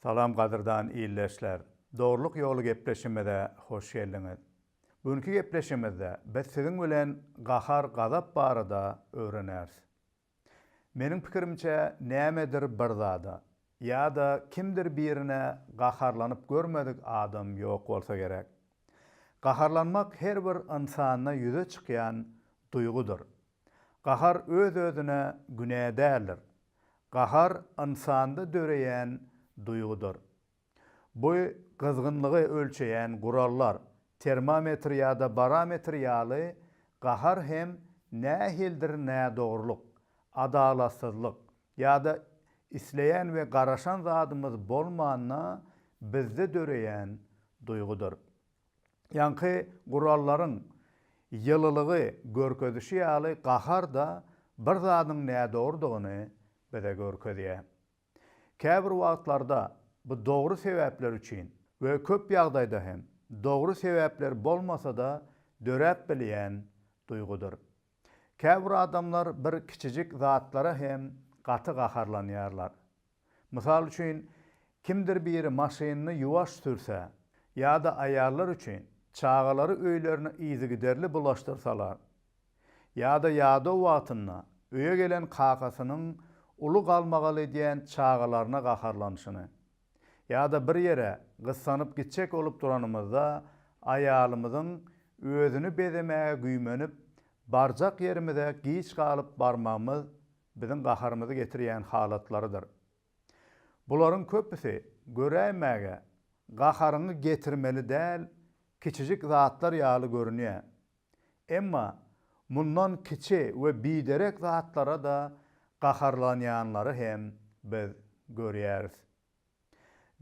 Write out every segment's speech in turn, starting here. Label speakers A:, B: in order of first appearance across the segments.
A: Salam gadyrdan ildeşler! Dogrulyk ýoly gepleşimize hoş geldiňiz. Bu günki gepleşigimizde biz siziň bilen gahar gazap barada öwreneris. Meniň pikirimçe nämedir bir zada ýa-da kimdir birine gaharlanyp görmedik adam ýok bolsa gerek. Gaharlanmak her bir ynsanda ýüze çykýan duýgudyr. Gahar öz-özüne günä däldir. Gahar ynsanda döreýän duýgudyr. Bu gyzgynlygy ölçeýän gurallar, termometr ýa-da barometr ýaly gahar hem nähilidir nädogrulyk, adalatsyzlyk ýa-da isleýän we garaşan zadymyz bolmanda bizde döreýän duýgudyr. Ýaňky gurallaryň ýylylygy görkezişi ýaly gahar-da bir zadyň nädogrudygyny bize görkezýär. Käbir wagtlarda bu dogry sebäpler üçin we köp ýagdaýda hem dogry sebäpler bolmasa-da döräp bilýän duýgudyr. Käbir adamlar bir kiçijik zatlara hem gaty gaharlanýarlar. Mysal üçin, kimdir biri maşynyny ýuwaş sürse ýa-da aýallar üçin çagalary öýlerini yzygiderli bulaşdyrsalar, ýa-da ýadaw wagtynda öýe gelen kakasynyň uly galmagal edýän çagalaryna gaharlanyşyny, ýa-da bir ýere gyssanyp gitjek bolup duranymyzda aýalymyzyň özüni bezemäge güýmenip, barjak ýerimize giç galyp barmagymyz biziň gaharymyzy getirýän halatlarydyr. Bularyň köpüsi göräýmäge gaharyňy getirmeli däl kiçijik zatlar ýaly görünýär. Emma mundan kiçi we biderek zatlara-da gaharlanýanlary hem biz görýäris.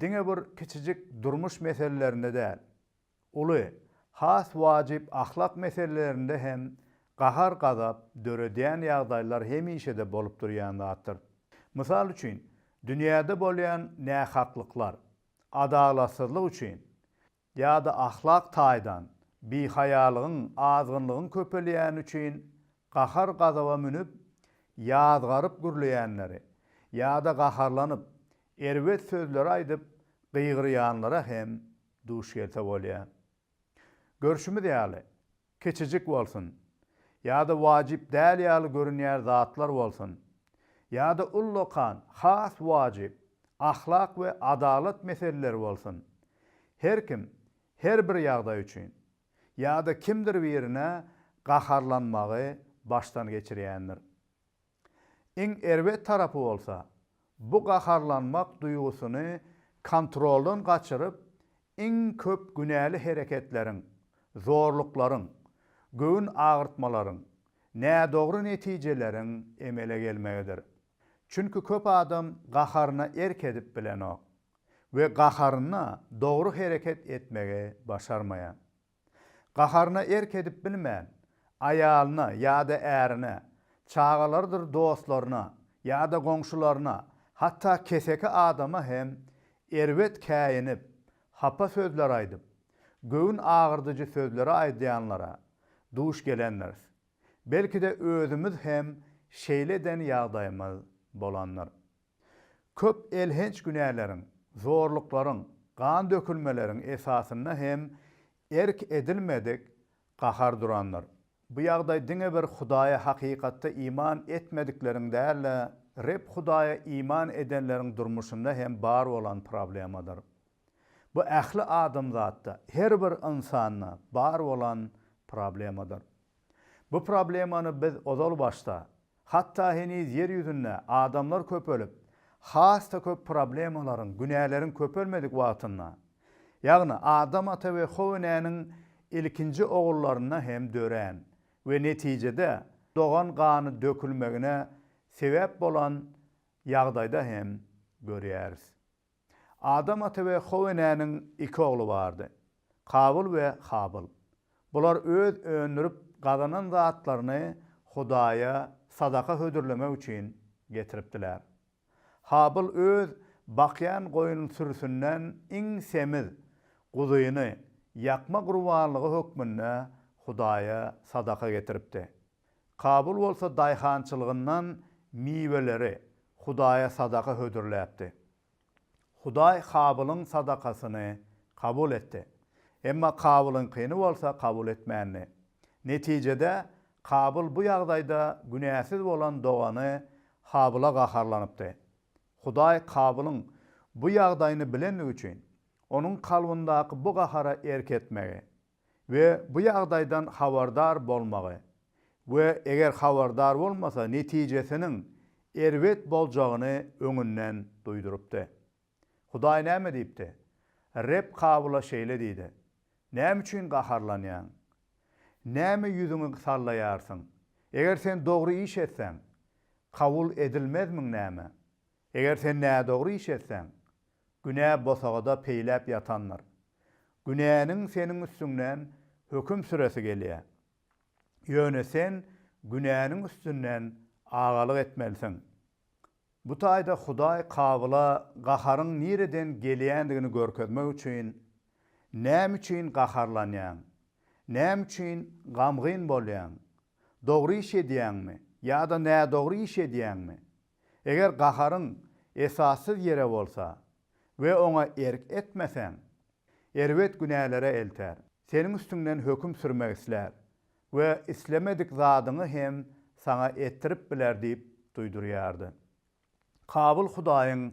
A: Diňe bir kiçijik durmuş meselelerinde däl, uly, has wajyp ahlak meselelerinde hem gahar-gazap döredýän ýagdaýlar hemişe-de bolup durýan zatdyr. Mysal üçin, dünýäde bolýan nähaklyklar, adalatsyzlyk üçin ýa-da ahlak taýdan bihaýalygyň, azgynlygyň köpelýäni üçin gahar-gazaba münüp, ýazgaryp gürleýänleri ýa-da gaharlanyp, erbet sözleri aýdyp gygyrýanlara hem duş gelse bolýar. Görşümiz ýaly, kiçijik bolsun, ýa-da wajyp däl ýaly görünýär zatlar bolsun, ýa-da ullakan, has wajyp, ahlak we adalat meseleleri bolsun, her kim her bir ýagdaý üçin, ýa-da kimdir birine gaharlanmagy başdan geçirýändir. Iň erbet tarapy bolsa, bu gaharlanmak duýgusyny kontroldan gaçyryp, iň köp günäli hereketleriň, zorluklaryň, göwün agyrtmalaryň, nädogry netijeleriň emele gelmegidir. Çünki köp adam gaharyna erk edip bilenok we gaharyna dogry hereket etmegi başarmaýar. Gaharyna erk edip bilmän, aýalyna ýa-da ärine, çagalarydyr dostlaryna ýa-da goňşularyna, hatda keseki adama hem erbet käýinip, hapa sözler aýdyp, göwün agyrdyjy sözleri aýdýanlara duş gelendiris. Belki-de özümiz hem şeýle eden ýagdaýymyz bolandyr. Köp elhenç günäleriň, zorluklaryň, gan dökülmeleriň esasynda hem erk edilmedik gahar durandyr. Bu ýagdaý diňe bir Hudaýa hakykatda iman etmedikleriň däl-de, Reb Hudaýa iman edenleriň durmuşynda hem bar bolan problemadyr. Bu ähli adamzatda, her bir ynsanda bar bolan problemadyr. Bu problemany biz ozal başda, Hatda heniz ýer ýüzünde adamlar köpelip, has-da köp problemalaryň, günäleriň köpelmedik wagtynda, ýagny Adam ata we How enäniň ilkinji ogullarynda hem dörän we netijede dogan gany dökülmegine sebäp bolan ýagdaýda hem görýäris. Adam ata we How enäniň iki ogly bardy, Kabyl we Habyl. Bular öz öndürip gazanan zatlaryny Hudaýa sadaka hödürlemek üçin getiripdiler. Habyl öz bakýan goýun sürüsinden iň semiz guzyny ýakma gurbanlygy hökmünde Hudaýa sadaka getiripdi. Kabyl bolsa daýhançylygyndan miweleri Hudaýa sadaka hödürläpdi. Hudaý Habylyň sadakasyny kabul etdi. Emma Kabylyňkyny bolsa kabul etmändi. Netijede, Kabyl bu ýagdaýda günäsiz bolan dogany Habyla gaharlanypdy. Hudaý Kabylyň bu ýagdaýyny bilendigi üçin, onuň kalbyndaky bu gahara erk etmegi we bu ýagdaýdan habardar bolmagy we eger habardar bolmasa netijesiniň erbet boljagyny öňünden duýdurypdy. Hudaý näme diýipdi? Reb Kabyla şeýle diýdi, Näme üçin gaharlanýaň? Näme ýüzüňi sallaýarsyň? Eger sen dogry iş etseň, kabul edilmezmiň näme? Eger sen nädogry iş etseň, günä bosagada peýläp ýatandyr. Günäniň seniň üstüňden höküm süresi gelýär. Ýöne sen günäniň üstünden agalyk etmelisiň. Bu taýda Hudaý Kabyla gaharyň nireden gelýändigini görkezmek üçin, Näme üçin gaharlanýaň? Näme üçin gamgyn bolýaň? Dogry iş edýäňmi ýa-da nädogry iş edýäňmi? Eger gaharyň esassyz ýere bolsa we oňa erk etmeseň, erbet günälere elter, seniň üstüňden höküm sürmek islär we islemedik zadyňy hem saňa etdirip biler diýip duýdurýardy. Kabyl Hudaýyň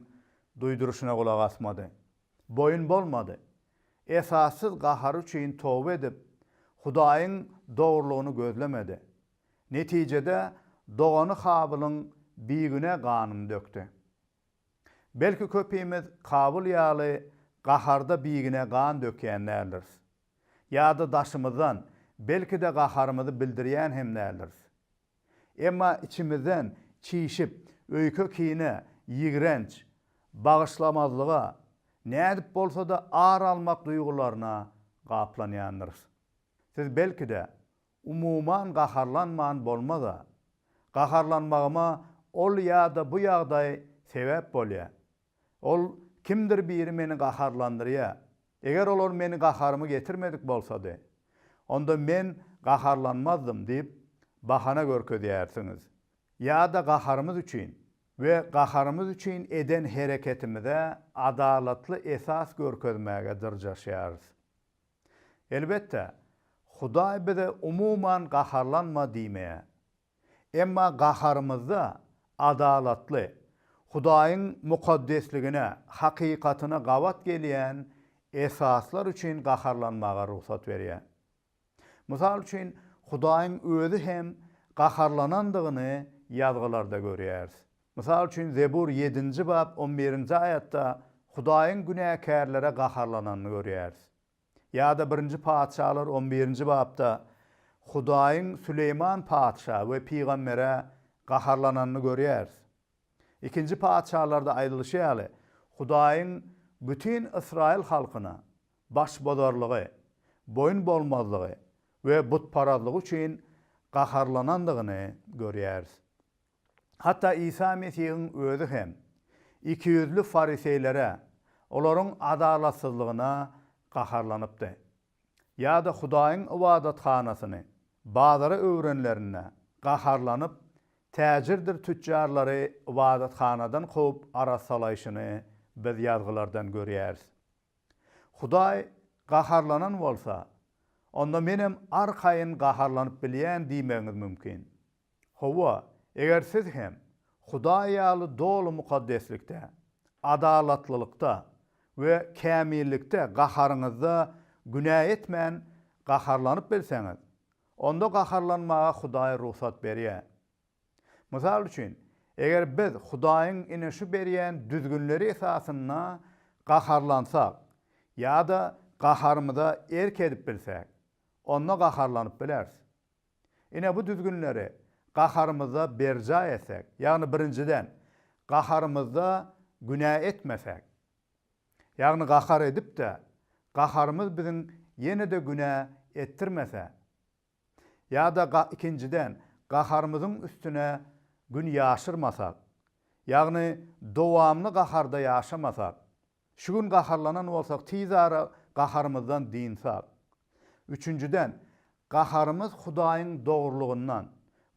A: duýduryşyna gulak asmady. Boýun bolmady. Esassyz gahary üçin toba edip, Hudaýyň dogrulygyny gözlemedi. Netijede, dogany Habylyň bigünä ganyny dökdi. Belki köpimiz Kabyl ýaly gaharda bigünä gan dökýän däldiris. Ýa-da daşymyzdan, belki-de gaharymyzy bildirýän hem däldiris. Emma içimizden çişip, öýke-kine, ýigrenç, bagyşlamazlyga, nädip bolsa-da ar almak duýgularyna gaplanýandyrys. Siz belki-de, Umuman gaharlanman bolmaz-a. Gaharlanmagyma ol ýa-da bu ýagdaý sebäp bolýa. Ol kimdir biri meni gaharlandyrýa. Eger olar meni gaharymy getirmedik bolsady, onda men gaharlanmazdym diýip bahana görkezýärsiňiz. Ýa-da gaharymyz üçin we gaharymyz üçin eden hereketimize adalatly esas görkezmäge dyrjaşýarys. Elbetde, Hudaý bize umuman gaharlanma diýmeýär. Emma gaharymyzda adalatly, Hudaýyň mukaddesligine, hakykatyna gabat gelýän esaslar üçin gaharlanmaga rugsat berýär. Mysal üçin, Hudaýyň özi hem gaharlanandygyny Ýazgylarda görýäris. Mysal üçin, Zebur ýedinji bap on birinji aýatda Hudaýyň günäkärlere gaharlananyny görýäris. Ýa-da Birinji patyşalar on birinji bapda Hudaýyň Süleýman patyşa we pygambere gaharlananyny görýäris. Ikinji patyşalarda aýdylyşy ýaly, Hudaýyň bütin ysraýyl halkyna başbozarlygy, boýun bolmazlygy we butparazlygy üçin gaharlanandygyny görýäris. Hatda Isa Mesihiň özi hem ikiýüzli fariseýlere, olaryň adalatsyzlygyna gaharlanypdy. Ýa-da Hudaýyň ybadathanasyny bazara öwrenlerinde gaharlanyp, täjirdir tütjarlary ybadathanadan kowup arassalaýşyny biz Ýazgylardan görýäris. Hudaý gaharlanan bolsa, onda menem arkaýyn gaharlanyp bilýän diýmegiňiz mümkin. Hawa, eger siz hem Hudaý ýaly doly mukaddeslikde, adalatlylykda we kämillikde gaharyňyzda günä etmän gaharlanyp bilseňiz, onda gaharlanmaga Hudaý rugsat berýär. Mysal üçin, eger biz Hudaýyň ine şu berýän düzgünleri esasynda gaharlansak ýa-da gaharymyza erk edip bilsek, onda gaharlanyp bileris. Ine bu düzgünleri gaharymyzda berjaý etsek, ýagny birinjiden, gaharymyzda günä etmesek, ýagny gahar edip-de, gaharymyz biziň ýene-de günä etdirmese, ýa-da ikinjiden, gaharymyzyň üstüne gün ýaşyrmasak, ýagny dowamly gaharda ýaşamasak, Şu gün gaharlanan bolsak tizara gaharymyzdan dynsak. Üçünjiden, gaharymyz Hudaýyň dogrulygyndan,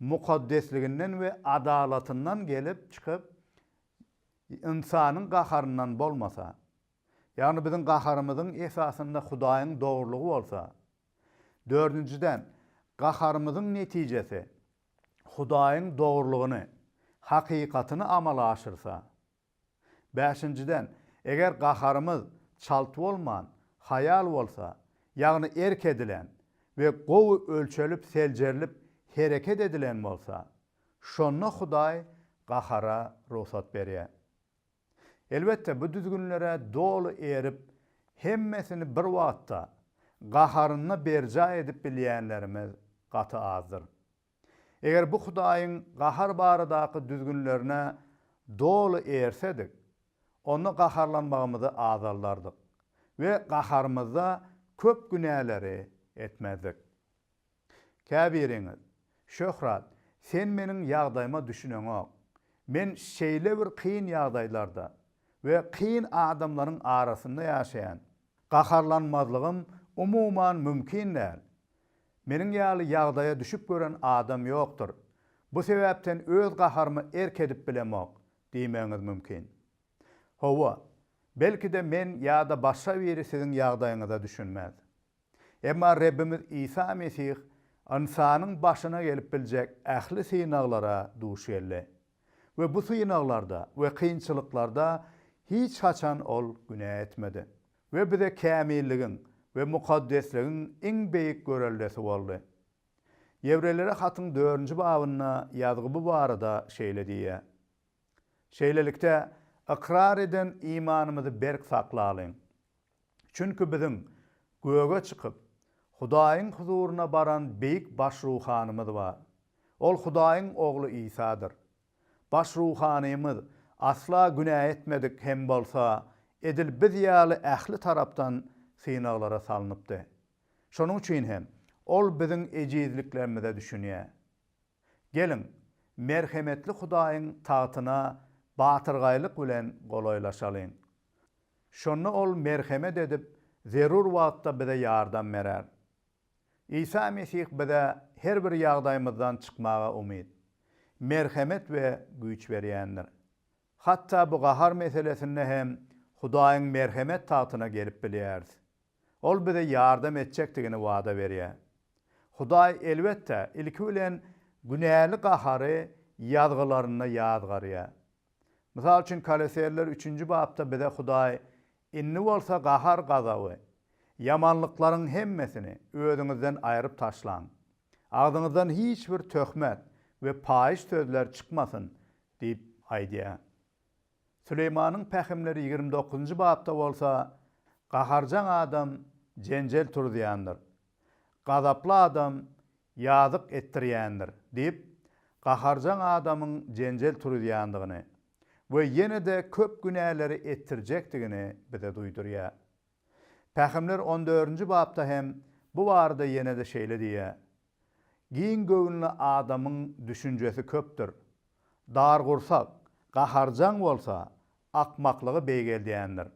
A: mukaddesliginden we adalatyndan gelip çykyp. Ynsanyň gaharyndan bolmasa, ýagny biziň gaharymyzyň esasynda Hudaýyň dogrulygy bolsa, dördünjiden, gaharymyzyň netijesi Hudaýyň dogrulygyny, hakykatyny amala aşyrsa, bäşinjiden, eger gaharymyz çalt bolman, haýal bolsa, ýagny erk edilen we gowy ölçelip-seljerilip hereket edilen bolsa, şonda Hudaý gahara rugsat berýär. Elbetde, bu düzgünlere doly erip, hemmesini bir wagtda, gaharynda berjaý edip bilýänlerimiz gaty azdyr. Eger bu Hudaýyň gahar baradaky düzgünlerine doly ersedik, onda gaharlanmagymyzy azaldardyk we gaharymyzda köp günäleri etmezdik. Käbiriňiz, Şöhrat, sen meniň ýagdaýyma düşüneňok. Men şeýle bir kyn ýagdaýlarda we kyn adamlaryň arasynda ýaşaýan. Gaharlanmazlygym umuman mümkin däl. Meniň ýaly ýagdaýa düşüp gören adam ýokdur. Bu sebäpden öz gaharyma erk edip bilemok diýmegiňiz mümkin. Hawa, belki-de men ýa-da başga biri siziň ýagdaýyňyza düşünmez. Emma Rebbimiz Isa Mesih ynsanyň başyna gelip biljek ähli synaglara duş geldi. We bu synaglarda we kynçylyklarda hiç haçan Ol günä etmedi. We bize kämilligiň we mukaddesligiň iň beýik göreldesi boldy. Ýewreýlere hatyň dördünji babynda ýazgy bu barada şeýle diýýär, Şeýlelikde, ykrar eden imanymyzy berk saklalyň. Çünki biziň göge çykyp, Hudaýyň huzuryna baran beýik baş ruhanymyz bar. Ol Hudaýyň Ogly Isadyr. Baş ruhanymyz asla günä etmedik hem bolsa, edil biz ýaly ähli tarapdan synaglara salnypdy. Şonuň üçin hem, Ol biziň ejizliklerimize düşünýär. Geliň, merhemetli Hudaýyň tagtyna batyrgaýlyk bilen golaýlaşalyň. Şonda Ol merhemet edip, zerur wagtda bize ýardam berer. Isa Mesih bize her bir ýagdaýymyzdan çykmaga umyt, merhemet we güýç berýändir. Hatda bu gahar meselesinde hem Hudaýyň merhemet tagtyna gelip bilýäris. Ol bize ýardam etjekdigini wada berýär. Hudaý, elbetde, ilki bilen günäli gahary ýazgylarynda ýazgarýar. Mysal üçin, Koloseliler üçünji bapda bize Hudaý, Indi bolsa gahar-gazaby, ýamanlyklaryň hemmesini özüňizden aýryp taşlaň. Agzyňyzdan hiç bir töhmet we paýyş sözler çykmasyn diýip aýdýar. Süleýmanyň pähimleri 29-njy bapda bolsa, Gaharjaň adam jenjel turuzýandyr. Gazaply adam ýazyk etdirýändir diýip, gaharjaň adamyň jenjel turuzýandygyny we ýene-de köp günäleri etdirjekdigini bize duýdurýar. Pähimler on dördünji bapda hem bu barada ýene-de şeýle diýýär, Giň göwünli adamyň düşünjesi köpdür. Dargursak, gaharjaň bolsa, akmaklygy beýgeldýändir.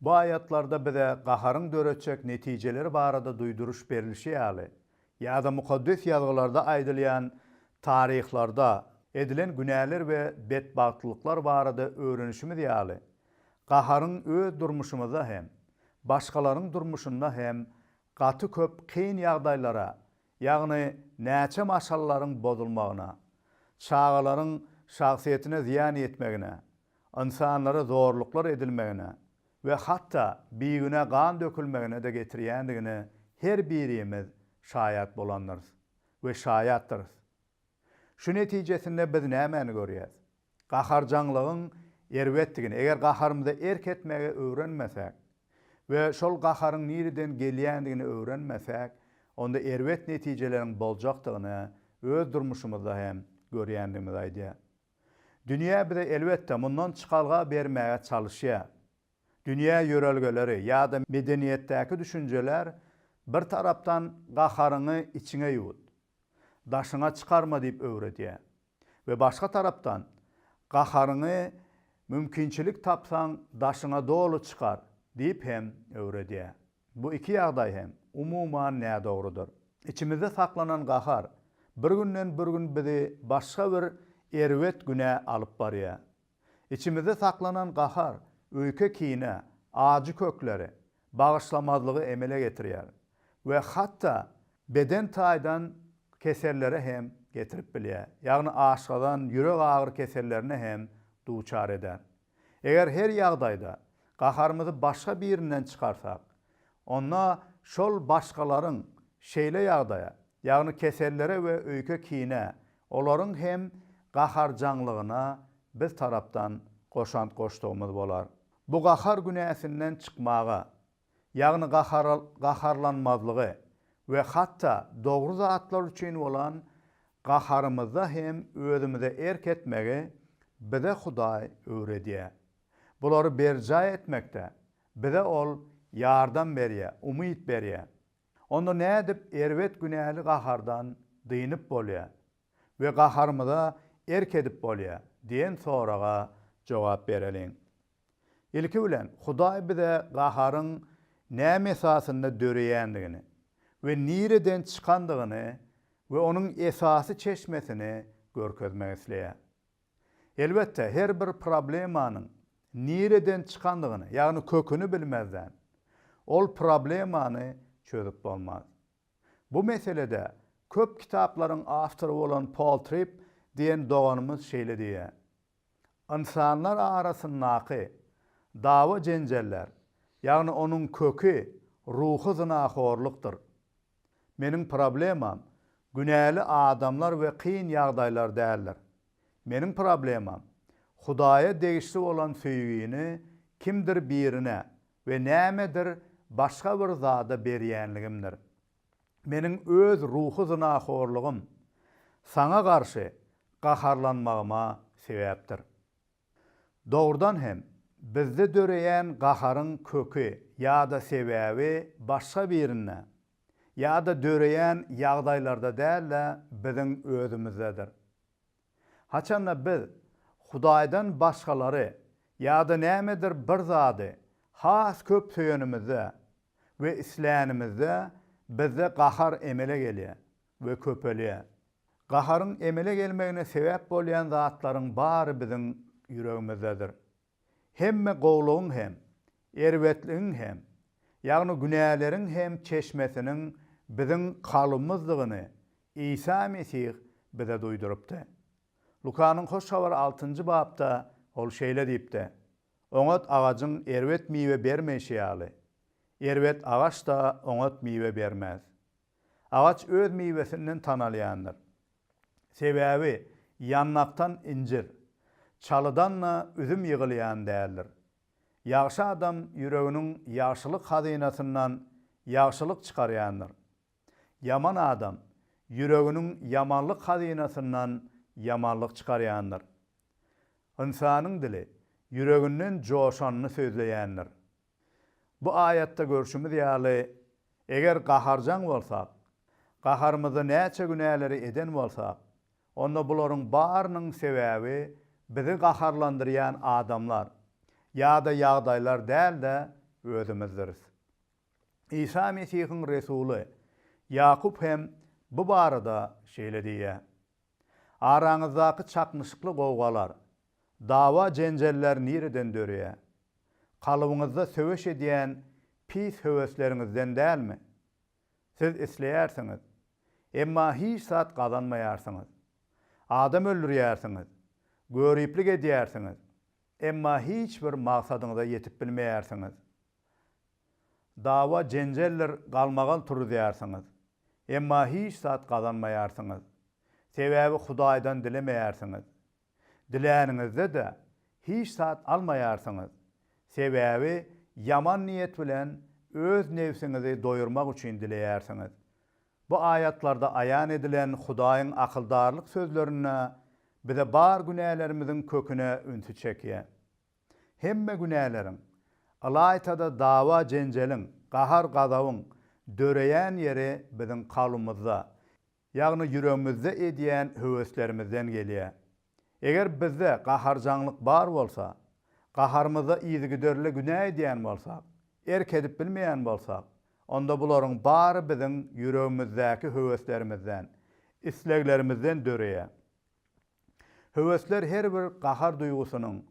A: Bu aýatlarda bize gaharyň döretjek netijeleri barada duýduryş berlişi ýaly, ýa-da Mukaddes Ýazgylarda aýdylýan taryhlarda edilen günäler we betbagtlyklar barada öwrenişimiz ýaly, gaharyň öz durmuşymyzda hem, başgalaryň durmuşynda hem gaty köp kyn ýagdaýlara, ýagny näçe maşgalalaryň bozulmagyna, çagalaryň şahsyýetine zyýan ýetmegine, ynsanlara zorluklar edilmegine we hatda bigünä gan dökülmegine-de getirýändigine her birimiz şaýat bolandyrys we şaýatdyrys. Şu netijesinde biz nämäni görýäs? Gaharjaňlygyň erbetdigini, eger gaharymyza erk etmegi öwrenmesek we şol gaharyň nireden gelýändigini öwrenmesek, onda erbet netijeleriň boljakdygyny öz durmuşymyzda hem görýändigimizi aýdýar. Dünýä bize elbetde mundan çykalga bermäge çalyşýar. Dünýä ýörelgeleri ýa-da medeniýetdäki düşünjeler bir tarapdan gaharyňy içiňe ýuwut, daşyňa çykarma diýip öwredýär we başga tarapdan gaharyňy mümkinçilik tapsaň daşyňa doly çykar diýip hem öwredýär. Bu iki ýagdaý hem, umuman, nädogrudyr. Içimizde saklanan gahar, bir günden bir gün bizi başga bir erbet günä alyp barýar. Içimizde saklanan gahar, öýke-kine, ajy kökleri, bagyşlamazlygy emele getirýär we hatda beden taýdan kesellere hem getirip bilýär, ýagny aşgazan, ýürek agyry kesellerine hem duçar eder. Eger her ýagdaýda gaharymyzy başga birinden çykarsak, onda şol başgalaryň şeýle ýagdaýa, ýagny kesellere we öýke-kinä, olaryň hem gaharjaňlygyna biz tarapdan goşant goşdugymyz bolar. Bu gahar günäsinden çykmaga, ýagny gaharlanmazlygy we hatda dogry zatlar üçin bolan gaharymyzda hem özümize erk etmegi bize Hudaý öwredýär. Bulary berjaý etmekde bize Ol ýardam berýär, umyt berýär. Onda nädip erbet günäli gahardan dynyp bolýar we gaharymyza erk edip bolýar diýen soraga jogap bereliň. Ilki bilen, Hudaý bize gaharyň näme esasynda döreýändigini we nireden çykandygyny we onuň esasy çeşmesini görkezmek isleýär. Elbetde, her bir problemanyň nireden çykandygyny, ýagny köküni bilmezden, ol problemany çözüp bolmaz. Bu meselede köp kitaplaryň awtory bolan Pol Tripp diýen doganymyz şeýle diýýär, Ynsanlar arasyndaky dawa-jenjeller, ýagny onuň köki ruhy zynahorlukdyr. Meniň problemam günäli adamlar we kyn ýagdaýlar däldir. Meniň problemam, Hudaýa degişli bolan söýgini kimdir birine we nämedir başga bir zada berýänligimdir. Meniň öz ruhy zynahorlugym Saňa garşy gaharlanmagyma sebäpdir. Dogrudan hem, bizde döreýän gaharyň köki ýa-da sebäbi başga birinde, ýa-da döreýän ýagdaýlarda däl-de, biziň özümizdedir. Haçanda biz Hudaýdan başgalary ýa-da nämedir bir zady has köp söýenimizde we islänimizde bizde gahar emele gelýär we köpelýär. Gaharyň emele gelmegine sebäp bolýan zatlaryň bary biziň ýüregimizdedir. Hemme gowulygyň hem, erbetligiň hem, ýagny günäleriň hem çeşmesiniň biziň kalbymyzdygyny Isa Mesih bize duýdurypdy. Lukanyň Hoş Habary altynjy bapda ol şeýle diýipdi, Oňat agajyň erbet miwe bermeýşi ýaly, erbet agaç-da oňat miwe bermez. Agaç öz miwesinden tanalýandyr. Sebäbi ýandakdan injir, çalydan-da üzüm ýygylýan däldir. Ýagşy adam ýüreginiň ýagşylyk hazynasyndan ýagşylyk çykarýandyr. Ýaman adam ýüreginiň ýamanlyk hazynasyndan ýamanlyk çykarýandyr. Ynsanyň dili ýüreginden joşanyny sözleýändir. Bu aýatda görşümiz ýaly, eger gaharjaň bolsak, gaharymyzda näçe günäleri eden bolsak, onda bularyň barynyň sebäbi bizi gaharlandyrýan adamlar ýa-da ýagdaýlar däl-de, özümizdiris. Isa Mesihiň resuly Ýakup hem bu barada şeýle diýýär, Araňyzdaky çaknyşykly gowgalar, dawa-jenjeller nireden döreýär? Kalbyňyzda söweş edýän pis höwesleriňizden dälmi? Siz isleýärsiňiz, emma hiç zat gazanmaýarsyňyz. Adam öldürýärsiňiz, göriplik edýärsiňiz, emma hiç bir maksadyňyza ýetip bilmeýärsiňiz. Dawa-jenjeldir galmagal turuzýarsyňyz, emma hiç zat gazanmaýarsyňyz. Sebäbi Hudaýdan dilemeýärsiňiz. Diläniňizde-de, hiç zat almaýarsyňyz. Sebäbi ýaman niýet bilen öz nebsiňizi doýurmak üçin dileýärsiňiz. Bu aýatlarda aýan edilen Hudaýyň akyldarlyk sözlerinde bize bar günälerimiziň köküne ünsi çekýär. Hemme günäleriň, ylaýta-da dawa-jenjeliň, gahar-gazabyň döreýän ýeri biziň kalbymyzda, ýagny ýüregimizde edýän höweslerimizden gelýär. Eger bizde gaharjaňlyk bar bolsa, gaharymyzda yzygiderli günä edýän bolsak, erk edip bilmeýän bolsak, onda bularyň bary biziň ýüregimizdäki höweslerimizden, isleglerimizden döreýär. Höwesler her bir gahar duýgusynyň.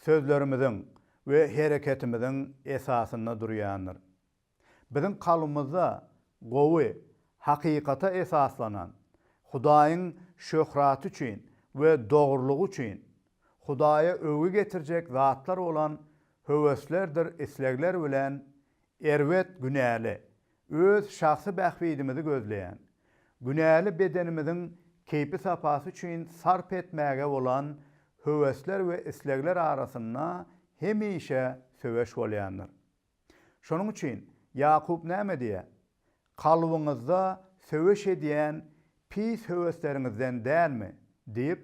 A: sözlerimiziň we hereketimiziň esasynda durýandyr. Biziň kalbymyzda gowy, hakykata esaslanan, Hudaýyň şöhraty üçin we dogrulygy üçin, Hudaýa öwgi getirjek zatlar bolan höweslerdir islegler bilen erbet günäli, öz şahsy bähbidimizi gözleýän, günäli bedenimiziň keýpi-sapasy üçin sarp etmäge bolan höwesler we islegler arasynda hemişe söweş bolýandyr. Şonuň üçin Ýakup näme diýýär? Kalbyňyzda söweş edýän pis höwesleriňizden dälmi? diýip,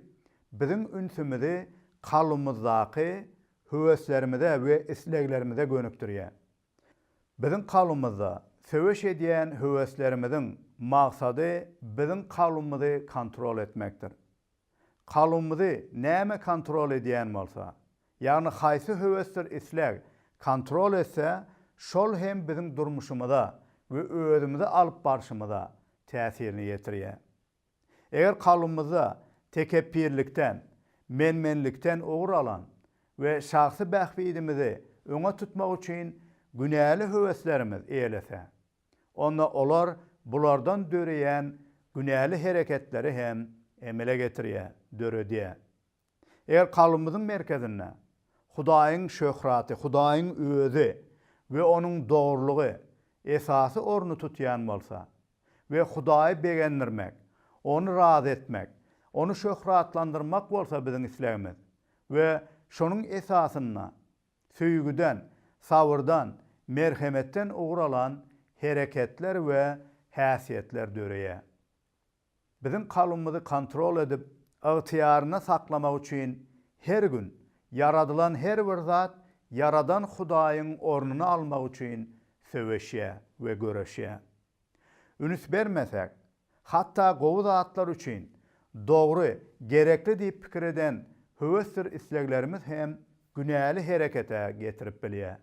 A: biziň ünsümizi kalbymyzdaky höweslerimize we isleglerimize gönükdirýär. Biziň kalbymyzda söweş edýän höweslerimiziň maksady biziň kalbymyzy kontrol etmekdir. Kalbymyzy näme kontrol edýän bolsa, ýagny haýsy höwesdir isleg kontrol etse, şol hem biziň durmuşymyza we özümizi alyp barşymyza täsirini ýetirýär. Eger kalbymyzda tekepbirlikden, men-menlikden ugur alan we şahsy bähbidimizi öňe tutmak üçin günäli höweslerimiz eýelese, onda olar bulardan döreýän günäli hereketleri hem emele getirýär, döredýär. Eger kalbymyzyň merkezinde Hudaýyň şöhraty, Hudaýyň Özi we Onuň dogrulygy esasy orny tutýan bolsa we Hudaýy begendirmek, Ony razy etmek, Ony şöhratlandyrmak bolsa biziň islegimiz we şonuň esasynda söýgüden, sabyrdan, merhemetden ugur alan hereketler we häsiýetler döreýär. Biziň kalbymyzy kontrol edip, ygtyýarynda saklamak üçin her gün ýaradylan her bir zat Ýaradan Hudaýyň ornuny almak üçin söweşýär we göreşýär. Üns bermesek, hatda gowy zatlar üçin dogry, gerekli diýip pikir eden höwesdir isleglerimiz hem günäli herekete getirip bilýär.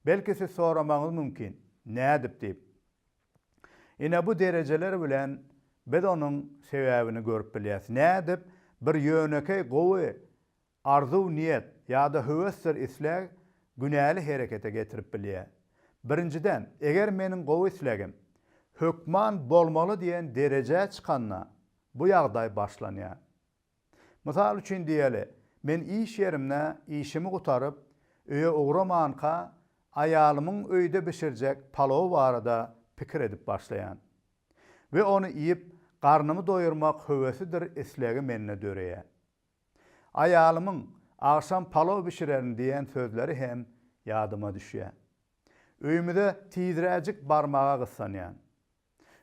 A: Belki siz soramagyňyz mümkin, nädip diýip. Ine bu derejeler bilen biz onuň sebäbini görüp bilýäs. Nädip bir ýönekeý gowy arzuw-niýet ýa-da höwesdir isleg günäli herekete getirip bilýär. Birinjiden, eger meniň gowy islegim hökman bolmaly diýen derejä çykanda bu ýagdaý başlanýar. Mysal üçin diýeli, men iş ýerimde işimi gutaryp, öýe ugramanka, aýalymyň öýde bişirjek palowy barada pikir edip başlaýan. We ony iýip, garnymy doýurmak höwesidir islegi mende döreýär. Aýalymyň, Agşam palow bişirerin diýen sözleri hem ýadyma düşýär. Öýümize tizräjik barmaga gyssanýan.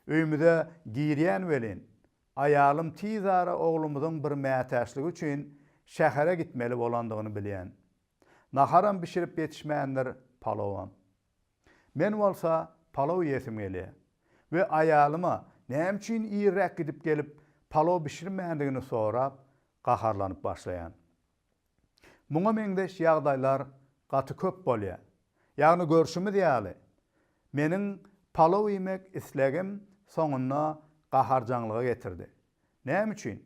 A: Öýümize girýän welin, aýalym tizara oglumyzyň bir mätäçligi üçin şähere gitmeli bolandygyny bilýän. Naharam bişirip ýetişmändir, palowam. Men bolsa palow iýesim gelýär we aýalyma näme üçin irräk gidip gelip palow bişirmändigini sorap gaharlanyp başlaýan. Muňa meňzeş ýagdaýlar gaty köp bolýar. Ýagny görşümiz ýaly, meniň palow iýmek islegim soňunda gaharjaňlyga getirdi. Näme üçin?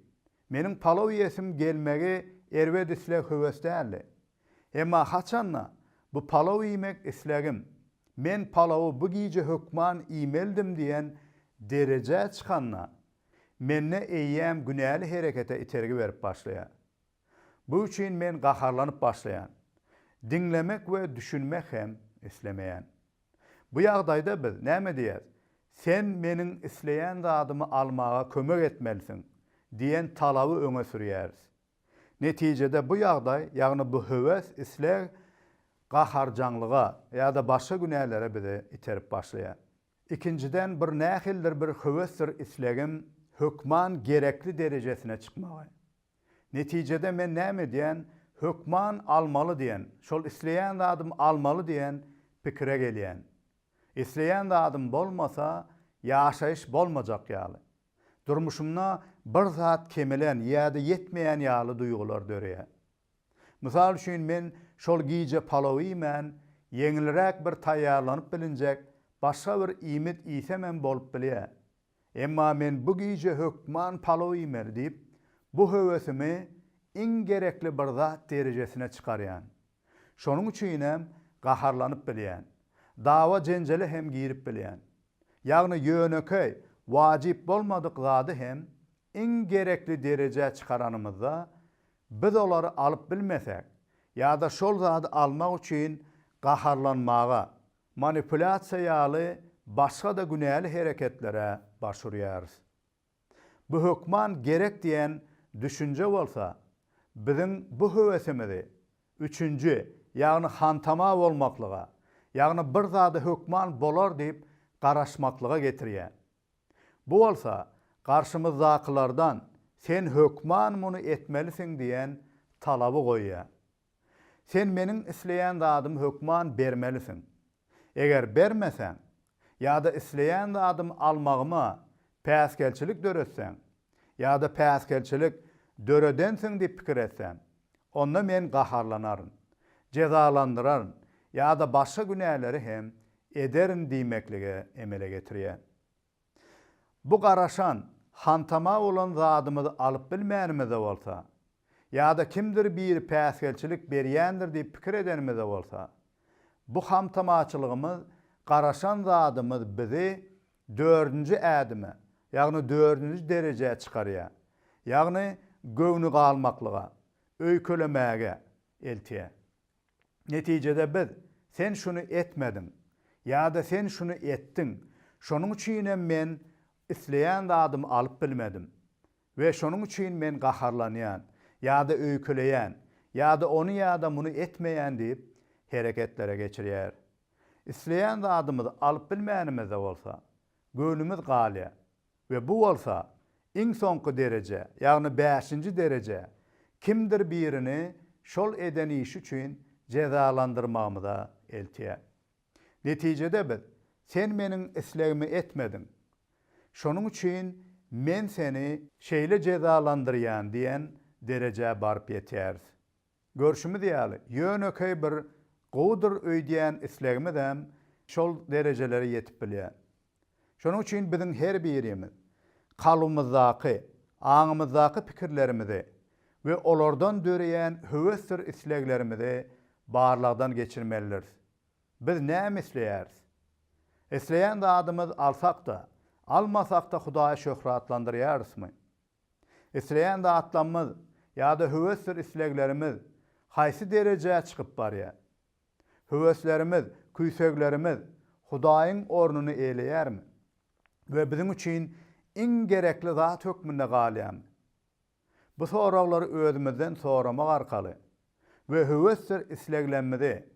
A: Meniň palow iýesim gelmegi erbet isleg höwes däldi. Emma haçanda bu palow iýmek islegim men palowy bu gije hökman iýmelidim diýen derejä çykanda, mende eýýäm günäli herekete itergi berip başlaýar. Bu üçin men gaharlanyp başlaýan. Diňlemek we düşünmek hem islemeýän. Bu ýagdaýda biz näme diýýäs? Sen meniň isleýän zadymy almaga kömek etmelisiň diýen talaby öňe sürýäris. Netijede bu ýagdaý, ýagny bu höwes, isleg gaharjaňlyga ýa-da başga günälere bizi iterip başlaýar. Ikinjiden bir nähilidir bir höwesdir islegim hökman gerekli derejesine çykmagy. Netijede men näme edýän, hökman almaly diýen, şol isleýän zadymy almaly diýen pikire gelýän. Isleýän zadym bolmasa, ýaşaýyş bolmajak ýaly. Durmuşymda bir zat kemelen ýa-da ýetmeýän ýaly duýgular döreýär. Mysal üçin men şol gije palaw iýmän, ýeňilräk bir taýýarlanyp bilinjek başga bir iýmit iýsemem bolup bilýär. Emma men bu gije hökman palaw iýmeli diýip, bu höwesimi iň gerekli bir zat derejesine çykarýan. Şonuň üçinem gaharlanyp bilýän. Dawa-jenjele hem girip bilýän. Ýagny ýönekeý, wajyp bolmadyk zady hem iň gerekli derejä çykaranymyzda, biz olary alyp bilmesek ýa-da şol zady almak üçin gaharlanmaga, manipulýasiýa ýaly başga-da günäli hereketlere baş urýarys. Bu hökman gerek diýen düşünje bolsa, biziň bu höwesimizi üçünji, ýagny hantama bolmaklyga, ýagny bir zada hökman bolar diýip garaşmaklyga getirýär. Bu bolsa garşymyzdakylardan sen hökman muny etmelisiň diýen talaby goýýar. Sen meniň isleýän zadymy hökman bermelisiň. Eger bermeseň, ýa-da isleýän zadymy almagyma päsgelçilik döretseň, ýa-da päsgelçilik döredensiň diýip pikir etsem, onda men gaharlanaryn, jezalandyraryn ýa-da başga günäleri hem ederin diýmekligi emele getirýär. Bu garaşan, hantama bolan zadymyzy alyp bilmänimizde bolsa, ýa-da kimdir biri päsgelçilik berýändir diýip pikir edenimizde bolsa, bu hamtamaçylygymyz garaşan zadymyz bizi dördünji ädime, ýagny dördünji derejä çykarýar, ýagny göwnügalmaklyga, öýkelemäge eltýär. Netijede biz, Sen şuny etmediň ýa-da Sen şuny etdiň, şonuň üçinem men isleýän zadymy alyp bilmedim we şonuň üçin men gaharlanýan ýa-da öýkeleýän ýa-da ony ýa-da muny etmeýän diýip, hereketlere geçirýär. Isleýän zadymyzy alyp bilmänimizde bolsa, göwnümiz galýar we bu bolsa iň soňky dereje, ýagny bäşinji dereje, kimdir birini şol eden işi üçin jezalandyrmagymyza eltýär. Netijede biz, Sen meniň islegimi etmediň, şonuň üçin men seni şeýle jezalandyrýan diýen derejä baryp ýetýäris. Görşümiz ýaly, ýönekeý bir gowudyr öýdýän islegimizem şol derejelere ýetip bilýär. Şonuň üçin biziň her birimiz kalbymyzdaky, aňymyzdaky pikirlerimizi we olardan döreýän höwesdir isleglerimizi barlagdan geçirmelidiris. Biz näme isleýäris? Isleýän zadymyz alsak-da, almasak-da Hudaýy şöhratlandyrýarysmy? Isleýän zatlamyz ýa-da höwesdir isleglerimiz haýsy derejä çykyp barýar? Höweslerimiz, küýseglerimiz Hudaýyň ornuny eýeleýärmi we biziň üçin iň gerekli zat hökmünde galýarmy? Bu soraglary özümizden soramak arkaly we höwesdir isleglerimizi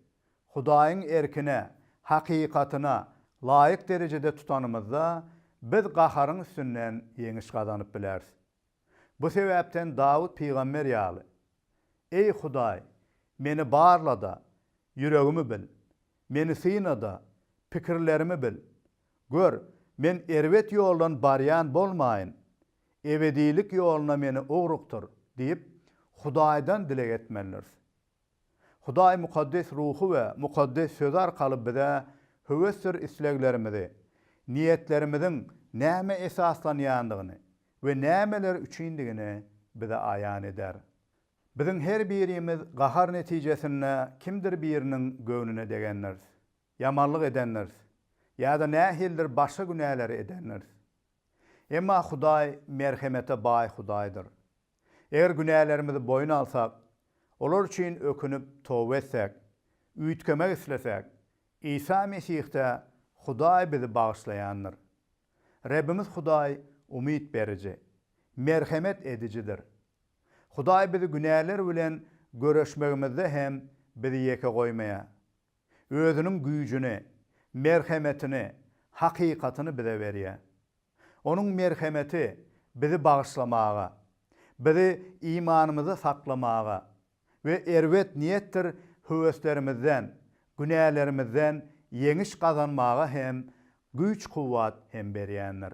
A: Hudaýyň erkine, hakykatyna laýyk derejede tutanymyzda, biz gaharyň üstünden ýeňiş gazanyp bileris. Bu sebäpden Dawut pygamber ýaly, Eý, Hudaý, meni barla-da, ýüregimi bil. Meni syna-da, pikirlerimi bil. Gör, men erbet ýoldan barýan bolmaýyn. Ebedilik ýoluna meni ugrukdyr diýip, Hudaýdan dileg etmelidiris. Hudaý Mukaddes Ruhy we Mukaddes Sözi arkaly bize höwesdir isleglerimizi, niýetlerimiziň nämä esaslanýandygyny we nämeler üçindigini bize aýan eder. Biziň her birimiz gahar netijesinde kimdir biriniň göwnüne degendiris, ýamanlyk edendiris ýa-da nähilidir başga günäleri edendiris. Emma Hudaý merhemete baý Hudaýdyr. Eger günälerimizi boýun alsak, olar üçin ökünip toba etsek, üýtgemek islesek, Isa Mesihde Hudaý bizi bagyşlaýandyr. Rebbimiz Hudaý umyt beriji, merhemet edijidir. Hudaý bizi günäler bilen göreşmegimizde hem bizi ýeke goýmaýar. Özüniň güýjüni, merhemetini, hakykatyny bize berýär. Onuň merhemeti bizi bagyşlamaga, bizi imanymyzda saklamaga we erbet niýetdir höweslerimizden, günälerimizden ýeňiş gazanmaga hem güýç-kuwwat hem berýändir.